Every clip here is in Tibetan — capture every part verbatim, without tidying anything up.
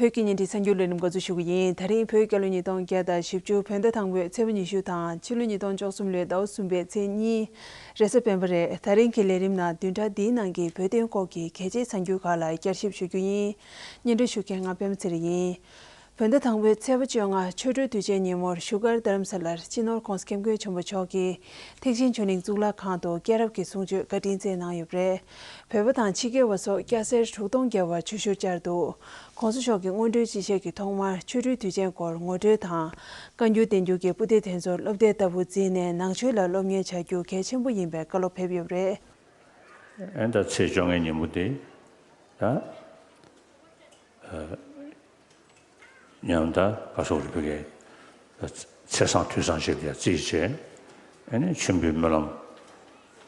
བོད་ཀྱི་བརྙན་འཕྲིན་གསར་འགྱུར་ལས་རིམ་འགོ་འཛུགས་ཞུ་གི་ཡིན། ད་རིང་བོད་རྒྱལ་ལོ་ཉིས་སྟོང་བརྒྱ་དང་བཞི་བཅུ་བོད་ཟླ་དང་པོའི་ཚེས་པ་ཉི་ཤུ་དང་ཕྱི་ལོ་ཉིས་སྟོང་བཅུ་གསུམ་ལོའི་ཟླ་བ་གསུམ་པའི་ཚེས་གཉིས། རེས་གཟའ་སྤེན་པ་རེད། ད་རིང་གི་ལས་རིམ་ནང་བདུན་ཕྲག་འདིའི་ནང་གི་བོད་དོན་སྐོར་གྱི་གལ་ཆེའི་གསར་འགྱུར་ཁག་ལ་བསྐྱར་ཞིབ་ཞུ་རྒྱུ་ཡིན། སྙན་སྒྲོན་ཞུ་མཁན་ང་པད་མ་ཚེ་རིང་ཡིན། བོད་ཟླ་དང་པོའི་ཚེས་པ་བཅོ་ལྔ་ཆོ་འཕྲུལ་དུས་ཆེན་ཉིན་མོར་བཞུགས་སྒར་རྡ་རམ་ས་ལར་སྤྱི་ནོར་༸གོང་ས་༸སྐྱབས་མགོན་ཆེན་པོ་མཆོག་གིས་ཐེག་ཆེན་ཆོས་གླིང་གཙུག་ལག་ཁང་དུ་སྐྱེས་རབས་ཀྱི་གསུང་ཆོས་བཀའ་དྲིན་སྩལ་གནང་ཡོད་པ་རེད། བོད་པ་དང་ཕྱི་རྒྱལ་བ་སོགས་སྐྱ་སེར་དྲུག་སྟོང་བརྒལ་བ་ཆོས་ཞུ་བཅར་འདུག༸གོང་ས་མཆོག་གིས་སྔོན་འགྲོའི་སྤྱི་བཤད་ཀྱི་ཐོག་མར་ཆོ་འཕྲུལ་དུས་ཆེན་སྐོར་ངོ་སྤྲོད་དང་། བཀའ་འགྱུར་བསྟན་འགྱུར་གྱི་པོ་ཏི་དེ་ཚོར་སློབ་དེབ་ལྟ་བུ་བརྩིས་ནས་ནང་ཆོས་ལ་སློབ་གཉེར་བྱ་རྒྱུ་གལ་ཆེན་པོ་ཡིན་པའི་བཀའ་སློབ་ཕེབས་ཡོད་པ་རེད། ཨེ་ད་ཚེས་བཅོ་ལྔའི་ཉིན་མོ་དེ་ད། ཉམས་ད་ག་སོགས་རིག་པའི་གི་ཚེས་བཟང་དུས་བཟང་ཞིག་ལ་རྩིས་བྱས། ཨ་ནི་མཆོད་འབུལ་སྨོན་ལམ་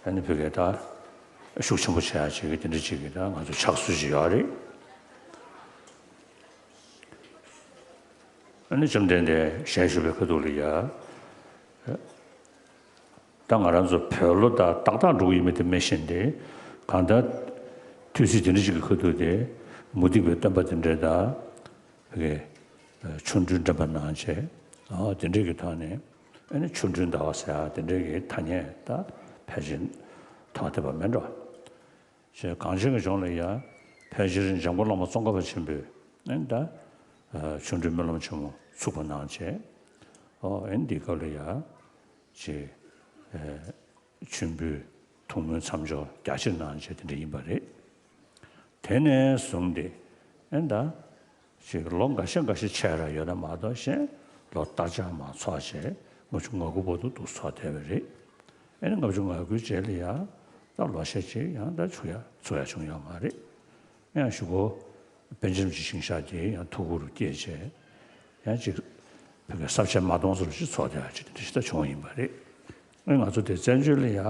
ཨ་ནི་བོད་སྐད་ད་ཤུགས་ཆེན་པོ་བྱེད་ཡ་ཅིག་གི་དེ་འདྲ་ཅིག་གི་ད་ང་ཚོ་ཕྱག་སྲོལ་ཅིག་ཡོད་རེད། ཨ་ནི་བཅོམ་ལྡན་འདས་ཞལ་བཞུགས་པའི་ཁ་ཐུག་ལ་ཡ། ད་ང་རང་ཚོ་བོད་ལོ་ད་ཏག་ཏག་འགྲོ་གི་ཡོད་མེད་དེ་མི་ཤེས་ཏེ། གང་ལྟར་དུས་ཚིགས་དེ་འདྲ་ཅིག་གི་ཁ་ཐུག་དེ་མུ་སྟེགས་པའི་སྟོན་པ་དེ་འདྲ་དང་། བོད་ཀྱི་ཆོ་འཕྲུལ་འགྲན་པ་གནང་བྱས། ཨ་དེ་འདྲས་ཀྱི་ཐོག་ནས་ཨ་ནི་ཆོ་འཕྲུལ་ཟླ་བ་ཟེར་ཡ་དེ་འདྲས་ཀྱི་ཐ་སྙད་ད་ཕལ་ཆེར་མཐོང་ཐུབ་པ་མེད་འགྲོ། ཞེས་གངས་ཅན་གྱི་ལྗོངས་ལ་ཡ་ཕལ་ཆེར་འཇམ་མགོན་བླ་མ་ཙོང་ཁ་པ་ཆེན་པོས་ཨ་ནི་ད་ཆོ་འཕྲུལ་སྨོན་ལམ་ཆེན་མོ་ཚུགས་པ་གནང་བྱས། ཨོ་ཨ་ནི་འདི་སྐབས་ལ་ཡ་ཅེས་མཆོད་འབུལ་ཐུགས་སྨོན་མཚམས་སྦྱོར་རྒྱ་ཆེར་གནང་བྱས་དེ་འདྲ་ཡིན་པ་རེད། དེ་ནས་བཟུང་སྟེ་ཨེ་ད་ཅིག་ལོ་འགའ་ཤས་འགའ་ཤས་ཆད་ར་ཡོད་ན་མ་གཏོགས་གཞན་ལོ་སྟར་ཆ་མ་ཚོགས་བྱས་ལྔ་བཅུ་ང་དགུ་བར་དུ་འདུག་ཚོགས་བསྡད་པ་རེད། ཨེ་ནི་ལྔ་བཅུ་ང་དགུའི་རྗེས་ལ་ཡང་ད་ལོ་ཤས་ཅིག་ཡང་ད་ཆུ་ཡ་ཚུགས་ཡ་བྱུང་ཡོད་མ་རེད། ཡང་གཞུག་གུ་པཎ་ཆེན་རིན་པོ་ཆེ་ཞིང་གཤེགས་དེ་ཡང་ཐུགས་ཁུར་བསྐྱེད་བྱས། ཡང་ཅིག་བོད་ཀྱི་ས་བཅད་མ་སྟོང་ཚོ་ལ་ཅིག་ཚོགས་བསྡད་ཡ་ཅིག་དེ་འདྲ་ཞིག་ད་བྱུང་བ་ཡིན་པ་རེད། ཨེ་ང་ཚོ་དེ་བཙན་བྱོལ་ལ་ཡ།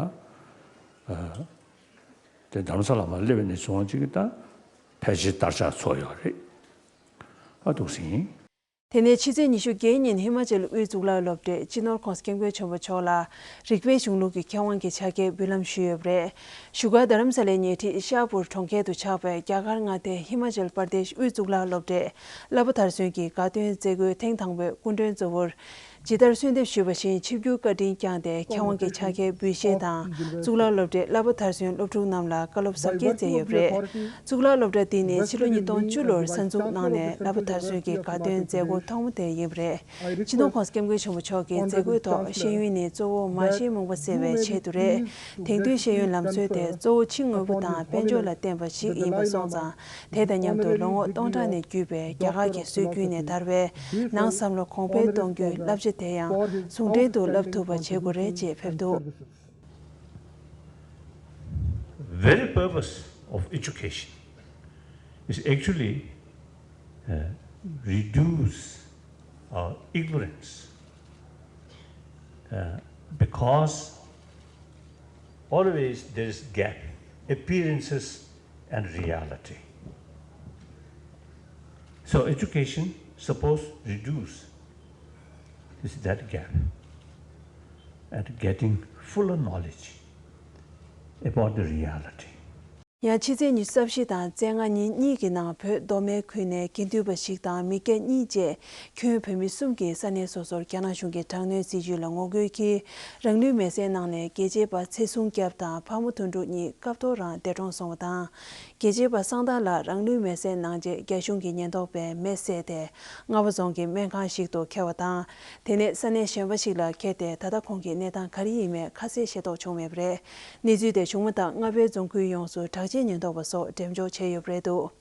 དེ་རྡ་རམ་ས་ལ་མར་སླེབས་པ་ནས་བཟུང་ཅིག་ད་ཕལ་ཆེར་དར་ཆ་ཚོགས་ཡོད་རེད། ཨ་འདུག་སེ་ཡིན། དེ་ནས་ཕྱི་ཚེས་ཉི་ཤུ་བརྒྱད་ཉིན་ཧི་མ་ཅལ་དབུས་གཙུག་ལག་སློབ་གྲྭས་སྤྱི་ནོར་༸གོང་ས་༸སྐྱབས་མགོན་ཆེན་པོ་མཆོག་ལ་རིགས་པའི་གཞུང་ལུགས་ཀྱི་མཁས་དབང་གི་ཕྱག་འཁྱེར་འབུལ་ལམ་ཞུས་ཡོད་པ་རེད། བཞུགས་སྒར་རྡ་རམ་ས་ལའི་ཉེ་འཁྲིས་ཤཱ་པུར་གྲོང་ཁྱེར་དུ་ཆགས་པའི་རྒྱ་གར་མངའ་སྡེ་ཧི་མ་ཅལ་པར་དེཤ་དབུས་གཙུག་ལག་སློབ་གྲྭས་བསླབ་པ་མཐར་སོན་གྱི་དགའ་སྟོན་མཛད་སྒོའི་ཐེངས་དང་པོའི་སྐུ་མགྲོན་གཙོ་བོར། ཇི་ལྟར་གསོལ་འདེབས་ཞུས་པ་བཞིན་ཆིབས་བསྒྱུར་བཀའ་དྲིན་བསྐྱངས་ཏེ་མཁས་དབང་གི་ཕྱག་འཁྱེར་འབུལ་བཞེས་དང་། གཙུག་ལག་སློབ་གྲྭའི་བསླབ་པ་མཐར་སོན་སློབ་ཕྲུག་རྣམས་ལ་བཀའ་སློབ་ཟབ་རྒྱས་མཛད་ཡོད་པ་རེད། གཙུག་ལག་སློབ་གྲྭ་འདི་ནི་ཕྱི་ལོ་ཉིས་སྟོང་བཅུ་ལོར་གསར་འཛུགས་གནང་ནས་བསླབ་པ་མཐར་སོན་གྱི་དགའ་སྟོན་མཛད་སྒོ་ཐོག་མ་དེ་ཡིན་པ་རེད། སྤྱི་ནོར་༸གོང་ས་༸སྐྱབས་མགོན་ཆེན་པོ་མཆོག་གིས་མཛད་སྒོའི་ཐོག་ཤེས་ཡོན་ནི་གཙོ་བོ་མ་ཤེས་རྨོངས་པ་སེལ་བའི་ཆེད་དུ་རེད། དེང་དུས་ཤེས་ཡོན་ལམ་སྲོལ་དེ་གཙོ་བོ་ཕྱི་དངོས་པོ་དང་དཔལ་འབྱོར་ལ་བརྟེན་པ་ཞིག་ཡིན་པ་སོང་ཙང་། དེ་དང་མཉམ་དུ་ལོ་ངོ་སྟོང་ཕྲག་ནས་བརྒྱུད་པའི་རྒྱ་གར་གྱི་སྲོལ་རྒྱུན་ནས་དར་བའི་ནང་བསམ་བློ་གོང་འཕེལ་གཏོང་རྒྱུའི་བསླབ་བྱ་དེ་ཡང་ཟུང་འབྲེལ་དུ་བསླབ་ཐུབ་པ་བྱེད་དགོས་རེད་ཅེས་ཕེབས་འདུག Very purpose of education is actually uh, reduce our ignorance uh, because always there is gap, appearances and reality. So education supposed reduce this that gap and getting fuller knowledge about the reality. ཡང་ཕྱི་ཚེས་ཉི་ཤུ་རྩ་བཞི་དང་རྩ་ལྔ་ཉིན་གཉིས་ཀྱི་ནང་བོད་མདོ་སྨད་ཁུལ་ནས་དགེ་འདུན་པ་ཞིག་དང་མི་སྐྱ་གཉིས་བཅས་ཁྱོན་བོད་མི་གསུམ་གྱིས་ས་གནས་སོ་སོར་རྒྱ་ནག་གཞུང་གི་དྲག་གནོན་སྲིད་བྱུས་ལ་ངོ་རྒོལ་གྱིས་རང་ལུས་མེར་སྲེག་གནང་ནས་རྒྱལ་གཅེས་པ་ཚེ་སྲུང་སྐྱབས་དང་ཕག་མོ་དོན་གྲུབ་གཉིས་སྐབས་ཐོག་རང་འདས་གྲོངས་སོང་བ་དང་། རྒྱལ་གཅེས་པ་གསང་བདག་ལགས་རང་ལུས་མེར་སྲེག་གནང་རྗེས་རྒྱ་གཞུང་གི་ཉེན་རྟོག་པས་མེ་བསད་དེ་རྔ་བ་རྫོང་གི་སྨན་ཁང་ཞིག་ཏུ་འཁྱེར་བ་དང་། དེ་ནས་ས་གནས་གཞན་པ་ཞིག་ལ་འཁྱེར་ཏེ་ད་ལྟ་ཁོང་གི་གནས་སྟངས་ག་རེ་ཡིན་མིན་ཁ་གསལ་ཤེས་རྟོགས་བྱུང་མེད་པ་རེད། གནས་ཚུལ་དེ་བྱུང་མ་ཐག་རྔ་བའི་རྫོང་ཁུལ་ཡོངས་སུ་དྲག་ཆས་ཉེན་རྟོག་པ་སོགས་འགྲེམས་འཇོག་བྱས་ཡོད་པ་རེད་འདུག་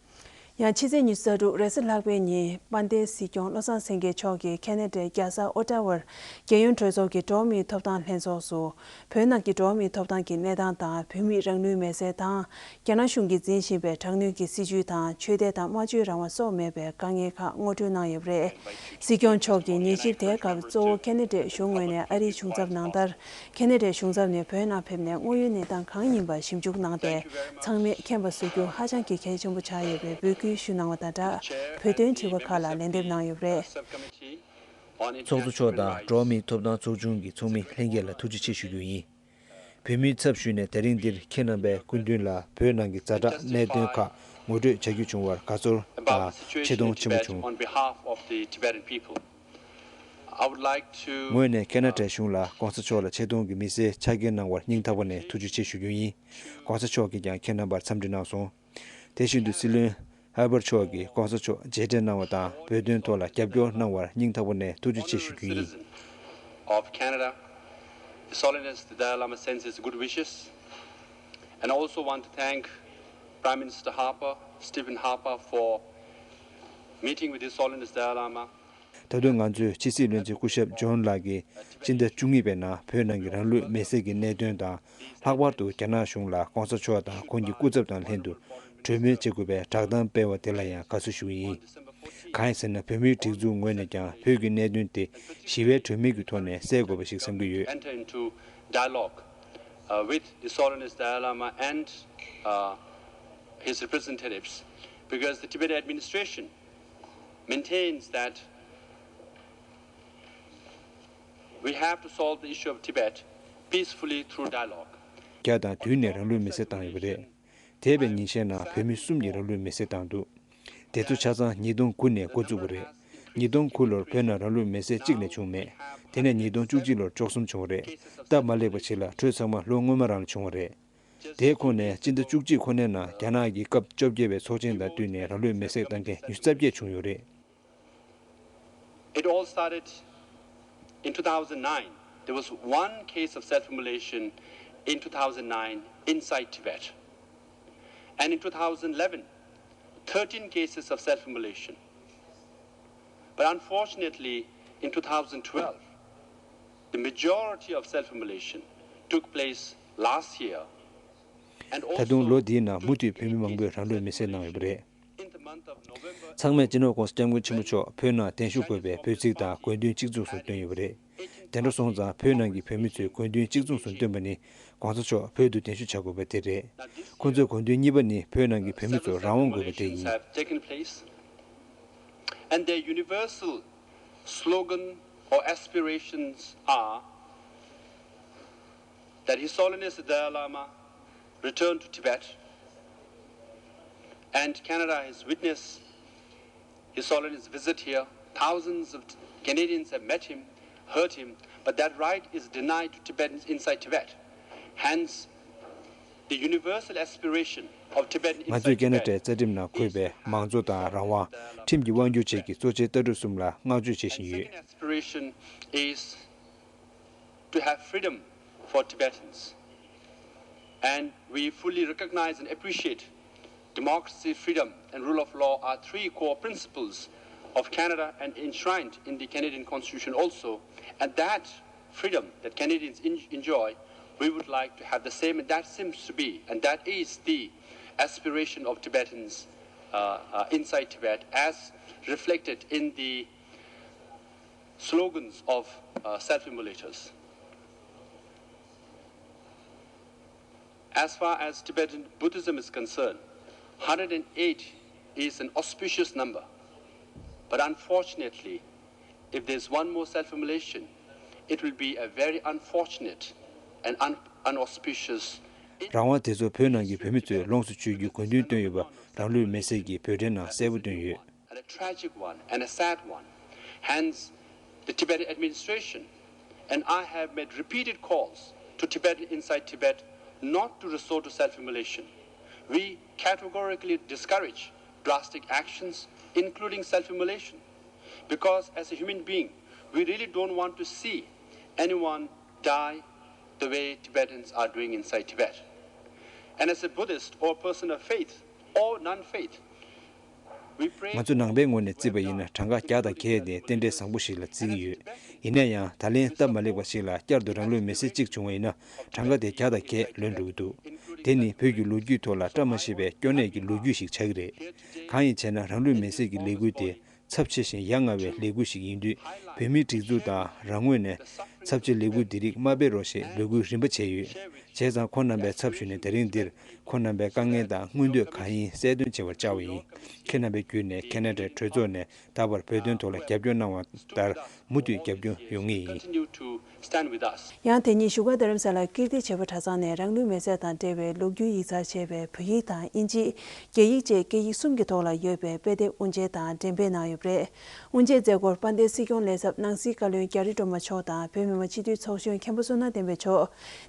ཡང་ཕྱི་ཚེས་ཉི་ཤུ་རྩ་དྲུག་རེས་གཟའ་ལྷག་པའི་ཉིན་དཔལ་ལྡན་སྲིད་སྐྱོང་བློ་བཟང་སེང་གེ་མཆོག་གིས་ཁེ་ན་ཌའི་རྒྱལ་ས་ཨོ་ཊ་ཝར་རྒྱལ་ཡོངས་གྲོས་ཚོགས་ཀྱི་འགྲོ་བ་མིའི་ཐོབ་ཐང་ལྷན་ཚོགས་སུ། བོད་ནང་གི་འགྲོ་བ་མིའི་ཐོབ་ཐང་གི་གནས་སྟངས་དང་། བོད་མིས་རང་ལུས་མེར་སྲེག་དང་། རྒྱ་ནག་གཞུང་གིས་འཛིན་བཞིན་པའི་དྲག་གནོན་གྱི་སྲིད་བྱུས་དང་། ཆོས་དད་དང་སྨྲ་བརྗོད་རང་དབང་སོགས་མེད་པའི་དཀའ་ངལ་ཁག་ངོ་སྤྲོད་གནང་ཡོད་པ་རེད། སྲིད་སྐྱོང་མཆོག་གིས་ཉན་ཞིབ་དེའི་སྐབས་གཙོ་བོ་ཁེ་ན་ཌའི་གཞུང་ངོས་ནས་ཨ་རིའི་གཞུང་ཚབ་ནང་ལྟར། ཁེ་ན་ཌའི་གཞུང་ཚབ་ནས་བོད་ནང་ཕེབས་ནས་དངོས་ཡོད་གནས་སྟངས་གང་ཡིན་པ་ཞིབ་འཇུག་གནང་སྟེ། ཚང་མས་མཁྱེན་པ་བཟོ་རྒྱུ་ཧ་ཅང་གི་གལ་ཆེན་པོ་ཆགས་ཡོད་པའི་འབོད་སྐུལ་ཞུ་གནང་བ་དང་སྦྲགས། བོད་དོན་དྲི་བ་ཁག་ལ་ལན་འདེབས་གནང་ཡོད་པ་རེད། ཚོགས་གཙོ་མཆོག་དང་འགྲོ་བ་མིའི་ཐོབ་ཐང་ཚོགས་ཆུང་གི་ཚོགས་མི་ལྷན་རྒྱས་ལ་ཐུགས་རྗེ་ཆེ་ཞུ་རྒྱུ་ཡིན། བོད་མིའི་ཚབ་ཞུས་ནས་དེ་རིང་འདིར་ཁྱེད་རྣམ་པའི་སྐུ་མདུན་ལ་བོད་ནང་གི་ཛ་དྲག་གནད་དོན་ཁག་ ངོ་སྤྲོད་བྱ་རྒྱུ་བྱུང་བར་དགའ་ཚོར་དང་ཆེ་མཐོང་ཆེན་པོ་བྱུང་། ངོས་ནས་ཁེ་ན་ཌའི་གཞུང་ལ་༸གོང་ས་མཆོག་ལ་ཆེ་མཐོང་གི་མི་སེར་ཕྱག་འཁྱེར་གནང་བར་སྙིང་ཐག་པ་ནས་ཐུགས་རྗེ་ཆེ་ཞུ་རྒྱུ་ཡིན། ༸གོང་ས་མཆོག་གིས་ཀྱང་ཁྱེད་རྣམ་པར་འཚམས་འདྲི་གནང་སོང་། དེ་བཞིན་དུ་སྲིད་བློན་ཧར་པར་མཆོག་གིས་༸གོང་ས་མཆོག་མཇལ་འཕྲད་གནང་བ་དང་བོད་དོན་ཐོག་ལ་རྒྱབ་སྐྱོར་གནང་བར་སྙིང་ཐག་པ་ནས་ཐུགས་རྗེ་ཆེ་ཞུ་རྒྱུ་ཡིན། Of Canada, His Holiness the Dalai Lama sends his good wishes, and I also want to thank Prime Minister Harper, Stephen Harper, for meeting with His Holiness Dalai Lama. ད་དུང་ང་ཚོས་ཕྱི་སྲིད་བློན་ཆེན་སྐུ་ཞབས་ཇོན་ལགས་ཀྱིས་སྤྱི་ཟླ་བཅུ་གཉིས་པའི་ནང་བོད་ནང་གི་རང་ལུས་མེར་སྲེག་གི་གནད་དོན་དང་། ལྷག་པར་དུ་རྒྱ་ནག་གཞུང་ལ་༸གོང་ས་མཆོག་དང་ཁོང་གི་སྐུ་ཚབ་དང་ལྷན་དུ་གྲོས་མོལ་བྱེད་དགོས་པའི་བསྒྲགས་གཏམ་སྤེལ་བ་དེ་ལ་ཡང་དགའ་བསུ་ཞུ་གི་ཡིན། གང་ཡིན་ཟེར་ན། བོད་མིའི་སྒྲིག་འཛུགས་ངོས་ནས་ཀྱང་བོད་ཀྱི་གནད་དོན་དེ་ཞི་བའི་གྲོས་མོལ་གྱི་ཐོག་ནས་སེལ་དགོས་པ་ཞིག་བསམ་གྱི་ཡོད། Enter into dialogue, uh, with His Holiness Dalai Lama and, uh, his representatives, because the Tibetan administration maintains that we have to solve the issue of Tibet peacefully through dialogue. བརྒྱ་དང་བདུན་ནས་རང་ལུས་མེར་སྲེག་བཏང་ཡོད་པ་རེད། འདས་པའི་ཉིན་ཤས་ནང་བོད་མི་གསུམ་གྱིས་རང་ལུས་མེར་སྲེག་བཏང་འདུག་དེ་ཚོ་ཆ་ཚང་ཉིས་སྟོང་དགུ་ནས་འགོ་བཙུགས་པ་རེད། ཉིས་སྟོང་དགུ་ལོར་བོད་ནང་རང་ལུས་མེར་སྲེག་གཅིག་ལས་བྱུང་མེད། དེ་ནས་ཉིས་སྟོང་བཅུ་གཅིག་ལོར་བཅུ་གསུམ་བྱུང་བ་རེད། སྟབས་མ་ལེགས་པ་ཞིག་ལ་འཕྲོས་ཚང་མ་ལོ་སྔོན་མ་རང་ལ་བྱུང་བ་རེད། དེའི་ཁོངས་ནས་སྤྱི་ཟླ་བཅུ་གཅིག་ཁོ་ནའི་ནང་རྒྱ་ནག་གི་སྐབས་བཅོ་བརྒྱད་པའི་ཚོགས་ཆེན་དང་བསྟུན་ནས་རང་ལུས་མེར་སྲེག་བཏང་མཁན་ཉི་ཤུ་རྩ་བརྒྱད་བྱུང་ཡོད་རེད། It all started in two thousand nine. There was one case of self-immolation in two thousand nine inside Tibet. And in two thousand eleven, thirteen cases of self-immolation. But unfortunately, in two thousand twelve, the majority of self-immolation took place last year. And ད་དུང་ལོ་also འདིའི་ནང་མུ་མཐུད་བོད་མི་མང་པོས་རང་ལུས་མེར་སྲེག་གནང་ཡོད་པ་རེད། In the month of November, ཚང་མས་སྤྱི་ནོར་༸གོང་ས་༸སྐྱབས་མགོན་ཆེན་པོ་མཆོག་བོད་ནང་གདན་ཞུ་དགོས་པའི་འབོད་ཚིག་དང་དགོས་འདུན་གཅིག་མཚུངས་སུ་བཏོན་ཡོད་པ་རེད། དེ་འདྲ་སོང་ཙང་བོད་ནང་གི་བོད་མི་ཚོས་དགོས་འདུན་གཅིག་མཚུངས་སུ་བཏོན་པ་ནི་༸གོང་ས་མཆོག་བོད་དུ་གདན་ཞུ་བྱ་དགོས་པ་དེ་རེད། ཁོ་ཚོའི་དགོས་འདུན་གཉིས་པ་ནི་བོད་ནང་གི་བོད་མི་ཚོ་རང་དབང་དགོས་པ་དེ་ཡིན། Have taken place, and their universal slogan or aspirations are that His Holiness the Dalai Lama return to Tibet, and Canada has witnessed His Holiness' visit here. Thousands of Canadians have met him, heard him, but that right is denied to Tibetans inside Tibet. Hence, the universal aspiration of Tibetan ང་ཚོས་ཁེ་ན་ཌའི་རྩ་ཁྲིམས་ནང་འཁོད་པའི་མང་གཙོ་དང་རང་དབང་། ཁྲིམས་ཀྱི་དབང་སྒྱུར་བཅས་ཀྱི་གཙོ་ཆེའི་ལྟ་གྲུབ་གསུམ་ལ་བསྔགས་བརྗོད་བྱེད་བཞིན་ཡོད། Second aspiration is to have freedom for Tibetans. And we fully recognize and appreciate democracy, freedom, and rule of law are three core principles of Canada and enshrined in the Canadian Constitution also. And that freedom that Canadians en- enjoy, we would like to have the same. And that seems to be, and that is the aspiration of Tibetans uh, uh, inside Tibet, as reflected in the slogans of uh, self immolators. As far as Tibetan Buddhism is concerned, one hundred and eight is an auspicious number. But unfortunately, if there's one more self immolation, it will be a very unfortunate and un- unauspicious. རང་དབང་དེ་ཚོ་བོད་ནང་གི་བོད་མི་ཚོས་ལོངས་སུ་སྤྱོད་རྒྱུའི་དགོས་འདུན་བཏོན་ཡོད་པ་རང་ལུས་མེར་སྲེག་གི་འབོད་སྒྲའི་ནང་གསལ་པོ་བཏོན་ཡོད། And a tragic one and a sad one. Hence, the Tibetan administration and I have made repeated calls to Tibetans inside Tibet not to resort to self immolation. We categorically discourage drastic actions, including self immolation, because as a human being, we really don't want to see anyone die the way Tibetans are doing inside Tibet. And as a Buddhist or person of faith or non faith, we pray. ང་ཚོ་ནང་པའི་ངོས་ནས་བརྩིས་པ་ཡིན་ན་གྲངས་ཀ་བརྒྱ་དང་བརྒྱད་དེ་རྟེན་འབྲེལ་བཟང་པོ་ཞིག་ལ་བརྩི་གི་ཡོད། ཡིན་ན་ཡང་ད་ལན་སྟབས་མ་ལེགས་པ་ཞིག་ལ་བསྐྱར་དུ་རང་ལུས་མེར་སྲེག་གཅིག་བྱུང་བ་ཡིན་ན་གྲངས་ཀ་དེ་བརྒྱ་དང་བརྒྱད་ལོན་འགྲོ་གི་འདུག་དེ་ནི་བོད་ཀྱི་ལོ་རྒྱུས་ཐོག་ལ་བཀྲ་མ་ཤིས་པའི་སྐྱོ་གནས་ཀྱི་ལོ་རྒྱུས་ཤིག་ཆགས་ཀྱི་རེད། གང་ཡིན་ཟེར་ན་རང་ལུས་མེར་སྲེག་གི་ལས་འགུལ་དེ། ཚབས་ཆེ་ཞིང་ཡ་ང་བའི་ལས་འགུལ་ཞིག་ཡིན་དུས་བོད་མིའི་སྒྲིག་འཛུགས་དང་རང་ངོས་ནས་ཚབས་ཆེ་ལས་འགུལ་འདི་རིགས་མ་སྤེལ་རོགས་ཞེས་འབོད་སྐུལ་རིམ་པ་བྱས་ཡོད། བྱས་ཙང་ཁོང་རྣམ་པའི་ཚབ་ཞུས་ནས་དེ་རིང་འདིར་ཁོང་རྣམ་པའི་དཀའ་ངལ་དང་མངོན་འདོད་གང་ཡིན་གསལ་སྟོན་བྱེད་པར་བཅར་བ་ཡིན། ཁྱེད་རྣམ་པའི་བརྒྱུད་ནས་ཁེ་ན་ཌའི་གྲོས་ཚོགས་ནས་ད་བར་བོད་དོན་ཐོག་ལ་རྒྱབ་སྐྱོར་གནང་བ་ལྟར་མུ་མཐུད་རྒྱབ་སྐྱོར་ཡོང་ངེས་ཡིན། Continue to stand with us. ཡང་དེ་ཉིན་བཞུགས་སྒར་རྡ་རམ་ས་ལ་ཀིརྟི་བྱེས་པ་གྲྭ་ཚང་ནས་རང་ལུས་མེར་སྲེག་དང་འབྲེལ་བའི་ལོ་རྒྱུས་ཡིག་ཚགས་བྱས་པའི་བོད་ཡིག་དང་དབྱིན་ཇི། རྒྱ་ཡིག་བཅས་སྐད་ཡིག་གསུམ་གྱི་ཐོག་ལ་ཡོད་པའི་དཔེ་དེབ་དབུ་འབྱེད་དང་འགྲེམས་སྤེལ་གནང་ཡོད་པ་རེད། དབུ་འབྱེད་མཛད་སྒོར་དཔལ་ལྡན་སྲིད་སྐྱོང་ལས་ཚབ་ནང་སྲིད་བཀའ་བློན་རྒྱ་རི་སྒྲོལ་མ་མཆོག་དང་བོད་མི་མང་སྤྱི་འཐུས་ཚོགས་གཞོན་མཁན་པོ་བསོད་ནམས་བསྟན་འཕེལ་མཆོག་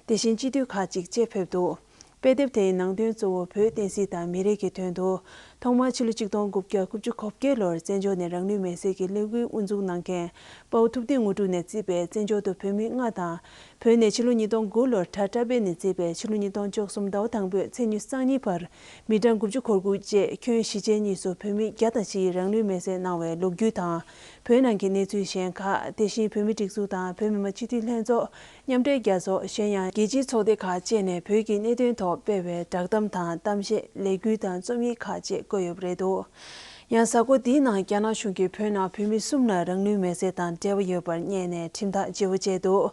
དེ་བཞིན་སྤྱི་འཐུས་ཁག་ཅིག་བཅས་ཕེབས་འདུག་དཔེ་དེབ་དེའི་ནང་དོན་གཙོ་བོ་བོད་བསྟན་སྲིད་དང་མི་རིགས་ཀྱི་དོན་དུ། ཐོག་མར་ཕྱི་ལོ་ཆིག་སྟོང་དགུ་བརྒྱ་དགུ་བཅུ་གོ་བརྒྱད་ལོར་བཙན་བྱོལ་ནས་རང་ལུས་མེར་སྲེག་གི་ལས་འགུལ་དབུ་འཛུགས་གནང་མཁན་དཔའ་བོ་ཐུབ་བསྟན་དངོས་གྲུབ་ནས་གཙོས་པའི་བཙན་བྱོལ་དུ་བོད་མི་ལྔ་དང་། བོད་ནས་ཕྱི་ལོ་ཉིས་སྟོང་དགུ་ལོར་གྲྭ་བཀྲ་བྷེ་ནས་གཙོས་པའི་ཕྱི་ལོ་ཉིས་སྟོང་བཅུ་གསུམ་ཟླ་བ་དང་པོའི་ཚེས་ཉི་ཤུ་རྩ་གཉིས་བར་མི་གྲངས་དགུ་བཅུ་གོ་དགུ་བཅས་ཁྱོན་གཞིས་བྱེས་གཉིས་སུ་བོད་མི་བརྒྱ་དང་བཞི་ཡིས་རང་ལུས་མེར་སྲེག་གནང་བའི་ལོ་རྒྱུས་དང་། བོད་ནང་གི་གནས་ཚུལ་གཞན་ཁག་དེ་བཞིན་བོད་མི་སྒྲིག་འཛུགས་དང་བོད་མི་མང་སྤྱི་འཐུས་ལྷན་ཚོགས། མཉམ་འབྲེལ་རྒྱལ་ཚོགས། གཞན་ཡང་རྒྱལ་སྤྱིའི་ཚོགས་སྡེ་ཁག་བཅས་ནས་བོད་ཀྱི་གནད་དོན་ཐོག་སྤེལ་བའི་བསྒྲགས་གཏམ་དང་གཏམ་བཤད། ལས་འགུལ་དང་རྩོམ་ཡིག་ཁག་བཅས་བཀོད་ཡོད་པ་རེད་འདུག་ཡང་གཟའ་འཁོར་འདིའི་ནང་རྒྱ་ནག་གཞུང་གིས་བོད་ནང་བོད་མི་གསུམ་ལ་རང་ལུས་མེར་སྲེག་དང་འབྲེལ་བ་ཡོད་པར་བསྙད་ནས་ཁྲིམས་ཐག་བཅད་པ་བཅད་འདུག་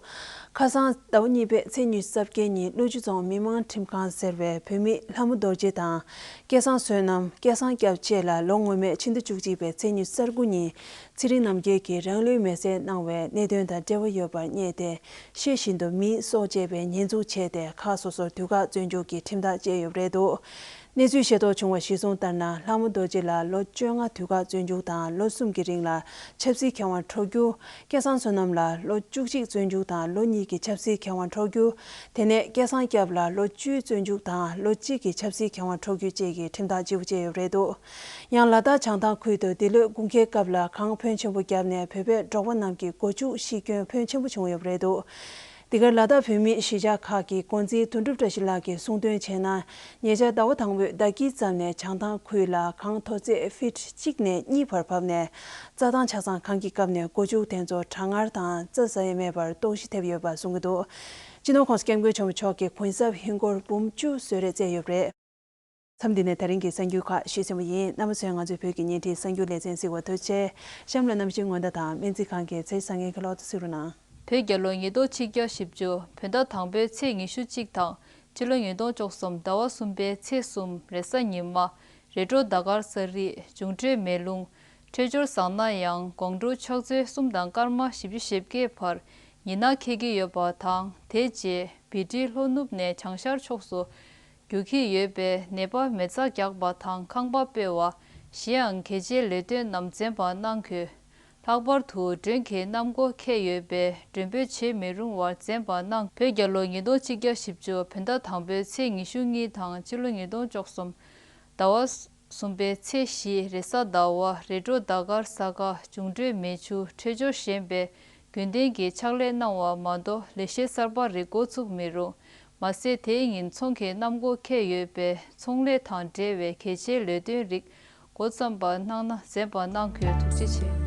ཁ་སང་ཟླ་བ་གཉིས་པའི་ཚེས་ཉི་ཤུ་རྩ་བརྒྱད་ཉིན་ཀླུ་ཆུ་རྫོང་མི་དམངས་ཁྲིམས་ཁང་ཟེར་བའི་བོད་མི་ལྷ་མོ་རྡོ་རྗེ་དང་། སྐལ་བཟང་བསོད་ནམས། སྐལ་བཟང་སྐྱབས་བཅས་ལ་ལོ་སྔོན་མའི་ཕྱི་ཟླ་བཅུ་གཅིག་པའི་ཚེས་ཉི་ཤུ་རྩ་དགུ་ཉིན། ཚེ་རིང་རྣམ་རྒྱལ་གྱིས་རང་ལུས་མེར་སྲེག་གནང་བའི་གནད་དོན་དང་འབྲེལ་བ་ཡོད་པར་བསྙད་དེ། ཤེས་བཞིན་དུ་མིའི་སྲོག་བཅད་པའི་ཉེས་འཛུགས་བྱས་ཏེ་ཁག་སོ་སོར་དུས་བཀག་བཙོན་འཇུག་གི་ཁྲིམས་ཐག་བཅད་ཡོད་པ་རེད་འདུག་གནས་ཚུལ་ཤེས་རྟོགས་བྱུང་བ་གཞིར་བཟུང་ལྟར་ན། ལྷ་མོ་རྡོ་རྗེ་ལ་ལོ་བཅོ་ལྔ་དུས་བཀག་བཙོན་འཇུག་དང་ལོ་གསུམ་གྱི་རིང་ལ་ཆབ་སྲིད་ཁེ་དབང་འཕྲོག་རྒྱུ། སྐལ་བཟང་བསོད་ནམས་ལ་ལོ་བཅུ་གཅིག་བཙོན་འཇུག་དང་ལོ་གཉིས་ཀྱི་ཆབ་སྲིད་ཁེ་དབང་འཕྲོག་རྒྱུ། དེ་ནས་སྐལ་བཟང་སྐྱབས་ལ་ལོ་བཅུའི་བཙོན་འཇུག་དང་ལོ་གཅིག་གི་ཆབ་སྲིད་ཁེ་དབང་འཕྲོག་རྒྱུ་བཅས་ཀྱི་ཁྲིམས་ཐག་བཅད་པ་བཅས་ཡོད་པ་རེད་འདུག་ཡང་ལ་དྭགས་བྱང་ཐང་ཁུལ་དུ་འདི་ལོའི་དགུན་ཁའི་སྐབས་ལ་གངས་ཕོན་ཆེན་པོ་བརྒྱབ་ནས་བོད་པའི་འབྲོག་པ་རྣམས་ཀྱི་སྒོ་ཕྱུགས་ཤི་སྐྱོན་ཕོན་ཆེན་པོ་བྱུང་ཡོད་པ་རེད་འདུག་འདི་གར་ལ་དྭགས་བོད་མིའི་གཞིས་ཆགས་ཁག་གི་འགོ་འཛིན་དོན་གྲུབ་བཀྲ་ཤིས་ལགས་ཀྱིས་གསུངས་དོན་བྱས་ན། ཉེ་ཆར་ཟླ་བ་དང་པོའི་ཟླ་དཀྱིལ་ཙམ་ནས་བྱང་ཐང་ཁུལ་ལ་གངས་མཐོ་ཚད་ཧྥིཊ་གཅིག་ནས་གཉིས་བར་བབས་ནས། རྩྭ་ཐང་ཆ་ཚང་གངས་ཀྱིས་བཀབ་ནས་སྒོ་ཕྱུགས་དེ་ཚོ་གྲང་ངར་དང་རྩྭ་ཟ་ཡས་མེད་པར་ལྟོགས་ཤི་ཐེབས་ཡོད་པ་གསུང་གི་འདུག་སྤྱི་ནོར་༸གོང་ས་༸སྐྱབས་མགོན་ཆེན་པོ་མཆོག་གིས་གུན་གསབ་ཧིན་སྒོར་འབུམ་བཅུ་གསོལ་རས་བསྩལ་ཡོད་པ་རེད། མཚམས་འདི་ནས་ད་རིང་གི་གསར་འགྱུར་ཁག་ཞུས་ཟིན་པ་ཡིན། རྣམ་པ་ཚོས་ང་ཚོའི་བོད་ཀྱི་བརྙན་འཕྲིན་གསར་འགྱུར་ལེ་ཚན་གཟིགས་པར་ཐུགས་རྗེ་ཆེ། གཤམ་ལ་གནམ་གཤིས་སྔོན་བརྡ་དང་སྨན་རྩིས་ཁང་གི་ཚེས་བཟང་ངན་གྱི་གློག་བརྡ་གཟིགས་རོགས་གནང་། བོད་རྒྱལ་ལོ་ཉིས་སྟོང་ཆིག་བརྒྱ་བཞི་བཅུ་བོད་ཟླ་དང་པོའི་ཚེས་ཉི་ཤུ་གཅིག་དང་། སྤྱི་ལོ་ཉིས་སྟོང་བཅུ་གསུམ་ཟླ་བ་གསུམ་པའི་ཚེས་གསུམ་རེས་གཟའ་ཉི་མ། རེས་དྲུག་ཟླ་སྐར་གསལ་རིགས། འབྱུང་འཕྲོད་མེ་རླུང་། འཕྲོད་སྦྱོར་བཟང་ན་ཡང་དགོང་དྲོ་ཕྱག་ཚོད་གསུམ་དང་སྐར་མ་བཞི་བཅུ་ཞེ་བརྒྱད་བར་ཉི་ནག་འཁེལ་གྱི་ཡོད་པ་དང་། དེ་རྗེས་བི་ཏི་ལྷོ་ནུབ་ནས་བྱང་ཤར་ཕྱོགས་སུ་རྒྱུག་གི་ཡོད་པས་ནད་པ་མེ་བཙའ་རྒྱག་པ་དང་ཁང་པ་སྤོ་བ། གཞན་ཡང་གལ་ཆེའི་ལས་དོན་རྣམས་འཛེམ་པ་གནང་དགོས། ལྷག་པར་དུ་མགྲོན་གྱི་གནམ་སྒོ་ཁེལ་ཡོད་པས་མགྲོན་འབོད་བྱེད་མི་རུང་བར་འཛེམ་པ་གནང་། བོད་རྒྱལ་ལོ་ཉིས་སྟོང་ཆིག་བརྒྱ་བཞི་བཅུ་བོད་ཟླ་དང་པོའི་ཚེས་ཉི་ཤུ་གཉིས་དང་སྤྱི་ལོ་ཉིས་སྟོང་བཅུ་གསུམ་ཟླ་བ་གསུམ་པའི་ཚེས་བཞི་རེས་གཟའ་ཟླ་བ། རེས་དྲུག་ཟླ་སྐར་ས་ག་འབྱུང་འཕྲོད་མེ་ཆུ། འཕྲོད་སྦྱོར་ཞན་པས་རྒྱུན་ལྡན་གྱི་ཕྱག་ལས་གནང་བ་མ་གཏོགས་ལས་གཞི་གསར་པ་རིགས་འགོ་ཚུགས་མི་རུང་། མ་ཟད་དེའི་ཉིན་ཚོང་གི་གནམ་སྒོ་ཁེལ་ཡོད་པས་ཚོང་ལས་དང་འབྲེལ་བའི་གལ་ཆེའི་ལས་དོན་རིགས་འགོ་བརྩམས་པ་གནང་ན་འཛེམ་པ་གནང་དགོས། ཐུགས་རྗེ་ཆེ།